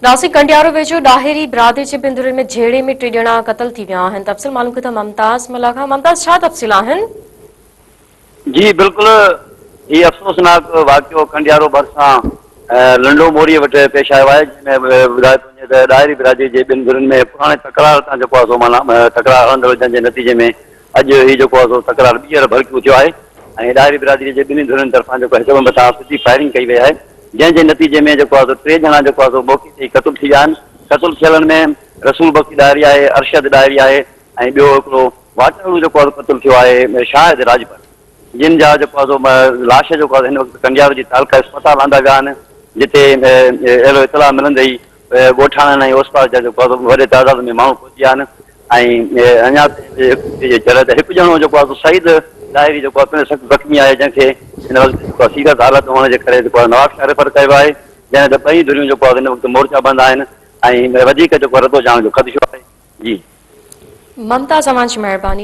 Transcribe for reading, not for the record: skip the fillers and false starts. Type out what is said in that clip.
ناصر ڪنڊيارو ويجهو ڏاهري برادري جي ٻن ڌرين ۾ جهيڙي ۾ ٽي ڄڻا قتل ٿي ويا آهن. تفصيل معلوم ڪيون ٿا ممتاز ملاح کان. ممتاز ڇا تفصيل آهن؟ جي بلڪل هي افسوسناڪ واقعو ڪنڊيارو ڀرسان لنڊو موري وٽ پيش آيو آهي جنهن ۾ ٻڌايو ٿو وڃي ته ڏاهري برادري جي ٻن ڌرين ۾ پراڻي تڪرار تان جيڪو آهي سو معنيٰ تڪرار هلندڙ هو جنهن جي نتيجي ۾ اڄ هي جيڪو آهي سو تڪرار ٻيهر ڀڙڪي اٿيو آهي ۽ ڏاهري برادري جي ٻنهي ڌرين طرفان جيڪو هڪ ٻئي مٿان سڌي فائرنگ ڪئي وئي آهي جنهن جي نتيجي ۾ جيڪو آهي سو ٽي ڄڻا جيڪو آهي سو موقعي تي ئي قتل ٿي ويا آهن. قتل ٿيلن ۾ رسول بخش ڏاهري آهي، ارشد ڏاهري آهي ۽ ٻيو هڪڙو واٽهڙو جيڪو آهي سو قتل ٿيو آهي شاهد راڄپر جن جا جيڪو آهي سو لاش جيڪو آهي هن وقت ڪنڊيارو جي تعلقه اسپتال آندا ويا آهن جتي اهڙو اطلاع ملندي ئي ڳوٺاڻن ۽ اوس پاس جا جيڪو آهي سو وڏي تعداد ۾ ماڻهو پهچي ويا آهن ۽ اڃا تائين جي چري ته هڪ ڄڻو جيڪو آهي سو سعيد ڏاهري جيڪو آهي پڻ سخت زخمي آهي جنهن کي هن وقت جيڪو آهي سيريس حالت هئڻ جي ڪري جيڪو آهي نوابشاهه ريفر ڪيو ويو آهي جڏهن ته ٻئي ڌريون جيڪو آهي هن وقت مورچا بند آهن ۽ وڌيڪ جيڪو رتو جاڻ جو خدشو آهي جي. ممتاز اوهان جي مهرباني.